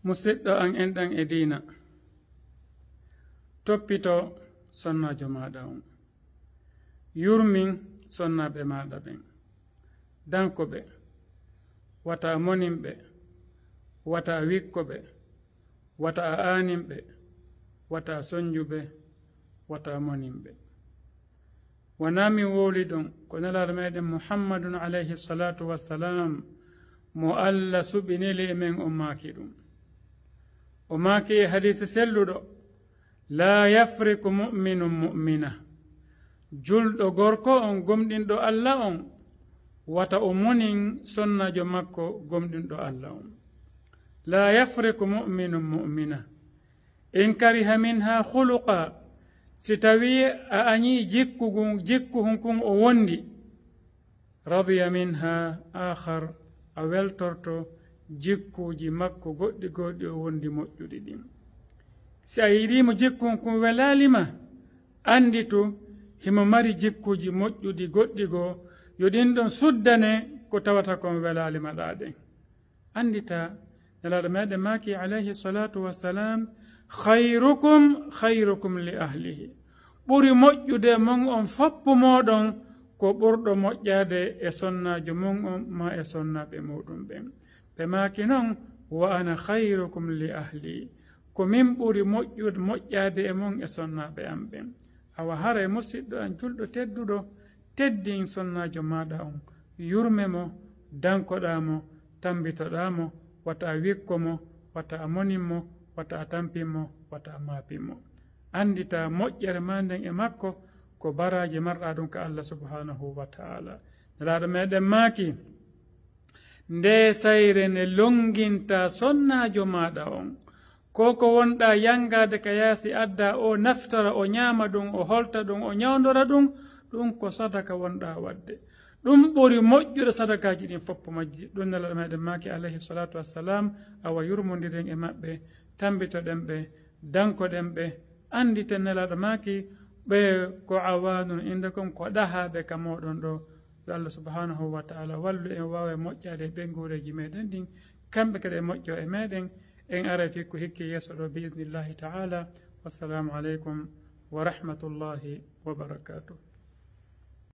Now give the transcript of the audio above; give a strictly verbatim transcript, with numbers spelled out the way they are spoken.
Musidɗo an enɗan e diina, toppito sonnaajo maaɗa on. Yurmin sonnaaɓe maaɗa ɓen. Danko ɓe, wata a monin ɓe, wata a wikko ɓe, wata a aanin ɓe, wata a sonju ɓe, wata a monin ɓe. Wonaa min wowli ɗum, ko Nelaaɗo meɗen Muhammadun alayhi salatu wassalam, mo Allah suɓinili e men, o maaki ɗum. O maaki e hadiisi selluɗo, "Laa yafriku mu'minun mu'mina." Julɗo gorko on, gomɗinɗo Allah on, wata o munin sonnaajo makko gomɗinɗo Allah on. "Laa yafriku mu'minun mu'mina. In kariha minha khuluqa." Si tawi a añi jikku gun, jikku hun kun o wondi, "radiya minha akhar." A weltorto jikkuuji makko goɗɗi goo ɗi o wondi moƴƴuɗi ɗin. Si a yiɗiimo jikkun kun welaali ma, annditu himo mari jikkuuji moƴƴuɗi goɗɗi goo, yo ɗin ɗon suddane ko tawata kon welaali ma ɗaa ɗen. Anndita, Nelaaɗo meɗen maaki, alayhi salatu wassalam, "Khayrukum khayrukum li ahlihi." Ɓuri moƴƴude e mon on foppu mooɗon ko ɓurɗo moƴƴaade e sonnaajo mon on, maa e sonnaaɓe muuɗum ɓen. Ɓe maaki non, "Wa ana khayrukum li ahli." Ko min ɓuri moƴƴude, moƴƴaade e mon e sonnaaɓe am ɓen. Awa haray, musiɗɗo an julɗo tedduɗo, teddin sonnaajo maaɗa on, yurme mo, dankoɗaa mo, tambitoɗaa mo, wata a wikko mo, wata a monin mo, wata a tampin mo, wata a maapin mo. Anndita moƴƴere maa nden e makko ko baraaji marɗaa ɗum ka Allah subhanahu wa ta'ala. Nelaaɗo meɗen maaki, "Nde sayre ne lonnginta sonnaajo maaɗa on, ko ko wonɗaa yangaade ka yaasi adda, o naftora, o ñaama ɗum, o holta ɗum, o ñawndora ɗum, ɗum ko sadaka wonɗaa waɗde. Ɗum ɓuri moƴƴude sadakaaji ɗin foppo majji." Ɗum Nelaaɗo meɗen maaki, alayhi salatu wassalam, awa yurmondiren e maɓɓe, tambitoɗen ɓe, dankoɗen ɓe, annditen Nelaaɗo maaki, ɓe ko awaanun indakum, ko ɗahaaɓe ka mooɗon ɗo. Yo Allah subhanahu wa ta'ala wallu en, waawa moƴƴaade e ɓeynguureeji meɗen ɗin, kamɓe kadi e moƴƴo e meɗen. En aray fikku hikki yeeso ɗo, bi idnillahi ta'ala. Wassalamu aleykum wa rahmatullahi wa barakatuh.